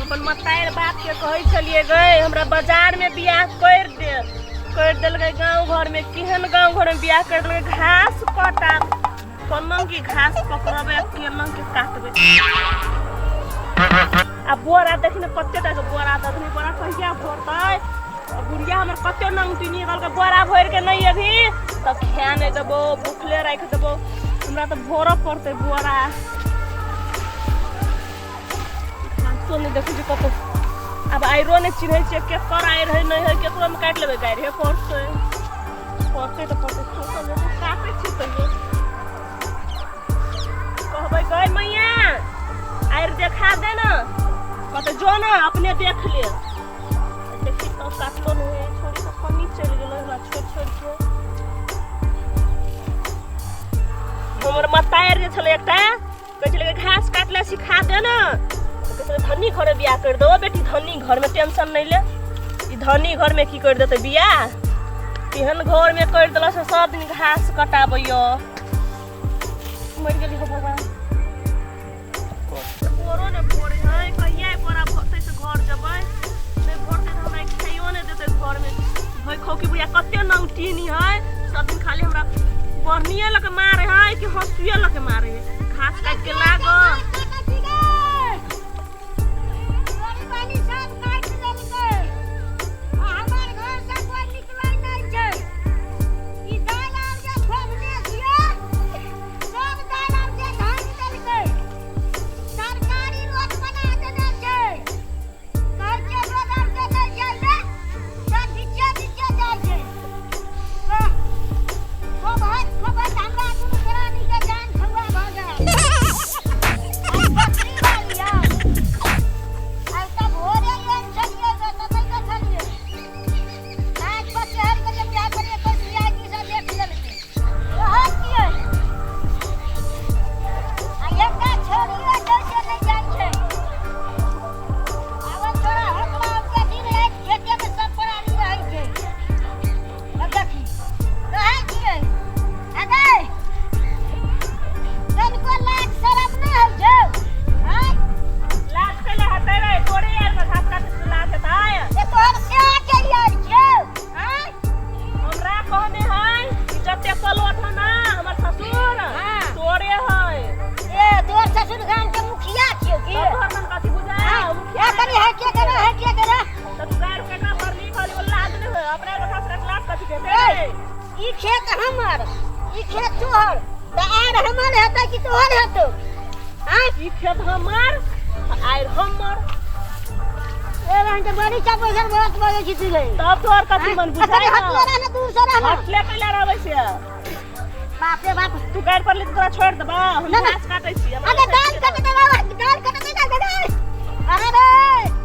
अपन मतारि बापके कहै छलियै गै हमरा बाजारमे बियाह करि दे, करि देलकै गाँव घरमे। केहन गाँव घरमे बियाह करि देलकै, घास कटा कोना की घास पकड़बै आ केना के काटबै। आ बोरा देखी ने कते टा के बोरा दखनी, बोरा कहिया भरतै? आ बुढ़िया हमर कते नंगटिनी कहलकै बोरा भरि के नहि अभी तऽ खाए नहि देबो, भूखले राखि देबो। हमरा तऽ भरऽ पड़तै बोरा। घासो नहि देखै छियै कतौ, आब आइरो नहि चिन्है छियै केकर आइर है नहि है, केकरोमे काटि लेबै, गारिहे पड़तै पड़तै तऽ पड़तै। सोचल जेतै, काटै छी तैयो कहबै गै मैया आइर देखा दे ने, कहतै जो ने अपने देख ले। देखी तऽ काटलो नहि है, छोड़ी तऽ पन्नी चलि गेलै हमरा छोड़ि छोड़ि के। हमर मतारि जे छलै एकटा कहै छलै घास काटले सिखा दे ने, तऽ कहै छलै धनी घरे बियाह करि दो बेटी, धनी घरमे टेंशन नहि ले। ई धनी घरमे की करि देतै बियाह? तेहन घरमे करि देलक से सब दिन घास कटाबैय। मरि गेली हो भगवान, बोरो ने भोरे है, कहिया बोरा भरतै से घर जेबै, नहि भरतै तऽ हमरा खाइयो नहि देतै घरमे। भय खौकी बुढ़िया कते नौटीनी है, सब दिन खाली हमरा बढ़निए लऽ के मारे है कि हँसुए लऽ के मारे है। घास काटि के लागल ई खेत हमर, ई खेत तोहर, तऽ आर हमर हेतै कि तोहर हेतौ? आँय, ई खेत हमर आर हमर। ए रहन के बड़ी चा पैसा बहुत बजै छी तू रे। तब तोहर कथी मन बुझाइ? हटले रह ना, दूर से रह ना। हटले कैला रहबै से? बाप रे बाप, तू गाड़ि पर ले तोरा छोड़ देबा, हम घास काटै छी। अरे दाल काटे दे, दाल काटे दे, दाल दे। अरे रे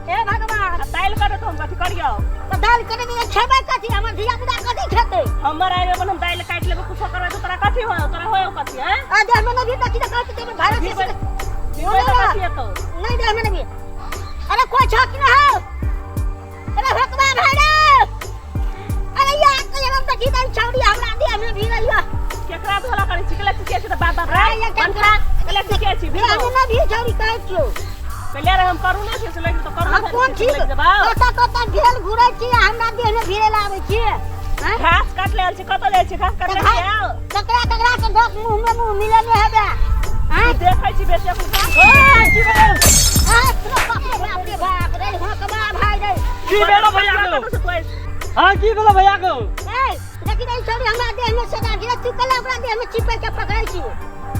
हे भगवान, दाल काटे तो हम कथी करियौ? तऽ दाल काटे दे, खेबै कथी? हमर धिया पुता कथी खेतै? हमर आइ अपन हम दालि काटि लेबै, कुछो करबै तऽ तोरा कथी होय? तोरा होय कथी? हैं आ देह में नहीं कथी कहै छै भारत से कथी हेतौ? नहीं देह में नहीं। अरे कोई छक ना हो, अरे भगवान भाई रे, अरे यार के हम देखी त छौड़ी हमरा देह में भी रहियो। केकरा धोला करै छी? केला चिचिया छी तऽ बाप बाप रे केकरा केला चिचिया छी? भी हम ना भी छौड़ी कहै छियो। पहिले रे हम करू ना छी से लागि तऽ करू। हम कोन छी? कत कत भेल घुरै छी, हमरा देह में भिरे लाबै छी। घास काट ले छी, कत जाइ छी घास काट ले? आउ ककरा ककरा के गप मुंह में मुंह मिलेने हेबे? हां देखै छी बेसी अपन घास। ओए की भेल? बाप रे बाप रे, हकबा भाई रे, की भेल भैया को? हां की भेल भैया को? ए देखी रे छोरी हमरा देह में सदा गिरे, तू कला ओकरा देह में चिपक के पकड़ै छी।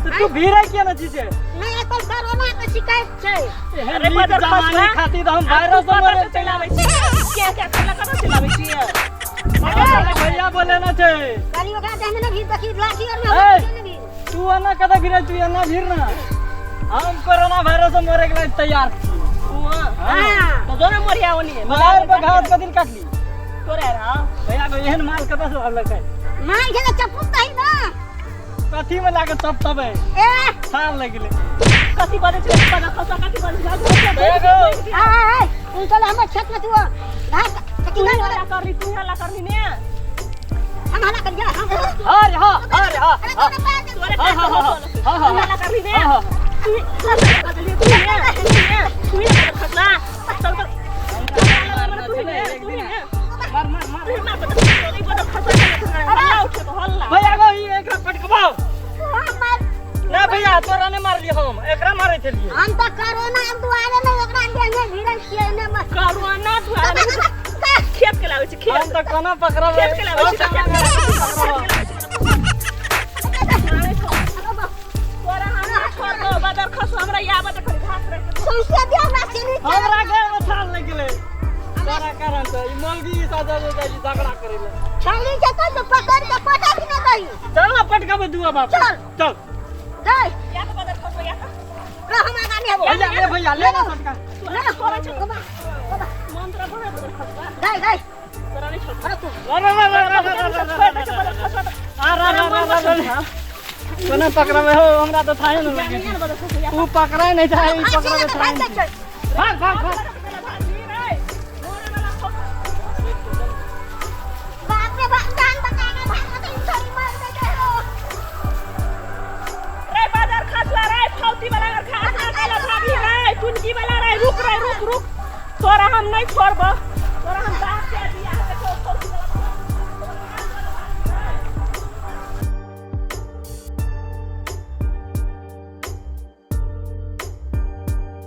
तू भीड़े किया न छी से? नहीं एकर कोरोना के शिकायत छै। अरे मदर जमाने खातिर हम वायरस मरे चलाबै छी। के के कला कत चलाबै छी? भैया बोले ना छै खाली ओकरा देह में न भीड़ देखी लाठी और में भी। तू अन्ना कत भीड़, तू अन्ना भीड़ ना, हम कोरोना वायरस से मरे के लिए तैयार छी। हां तो दोनों मरिया ओनी मार पर घास कदिन काटली तोरे रहा भैया को एहन माल कत से आबलकै? माल के चप्पू तही ना कथी में लागे तब तब ए साल लग गेलै। कथी बजै छै? बजा खसा कथी बजै छै? आ आ तू चल हमर खेत में, तू घास कथी ना हल्ला करली? तू हल्ला करली ने? हम हल्ला करिया हम? अरे हां, अरे हां, हां हां हां हां, हल्ला करली ने तू? हल्ला करली तू ने? तू ने खसला एने भिड़ल छियै एने मत। कोरोना दुआरे खेत के लाबै छी हम खेत तऽ कोना पकड़बै खेत के लाबै छी खेत के लाबै छी, खेत के लाबै छी। तोरा हमरा छोड़ दो बदर खसु हमरा याबत एखन घास रह सौंसे देह हमरा सिनी छै। हमरा घर में छाल लागि गेलै तोरा कारण से ई मौगी साथ जाइ छै झगड़ा करै ले। छौड़ी के कह तो पकड़ के पटक ने दही। चल ना पटकाबै दुआ बाप। चल। चल। दे या के बदर खसु या के रह हम आगा नहीं हेबो। भैया ले भैया ले ना सटका। तू ना छोड़ै छै मंत्र भरे बदर खसुआ दे दे तोरा नहीं छोड़ अरे तू अरे अरे अरे अरे अरे छोड़ दे छै बदर खसुआ अरे अरे अरे अरे कोना पकड़बै हो हमरा तऽ थाहे नहि लगे या बदर खसुआ ऊ पकड़ै नहि चाहे ई भाग पकड़बै चल थाहे भाग नहि चल। भाग भाग भाग। बाप रे बाप जान बचा के भाग तो ई छौड़ी मार दे दे हो। रे बाजार खसुआ रे फौती वाला अगर घास ना खाला भाभी रे टुनकी वाला रे रुक रे रुक रुक तोरा हम नहीं छोड़ब।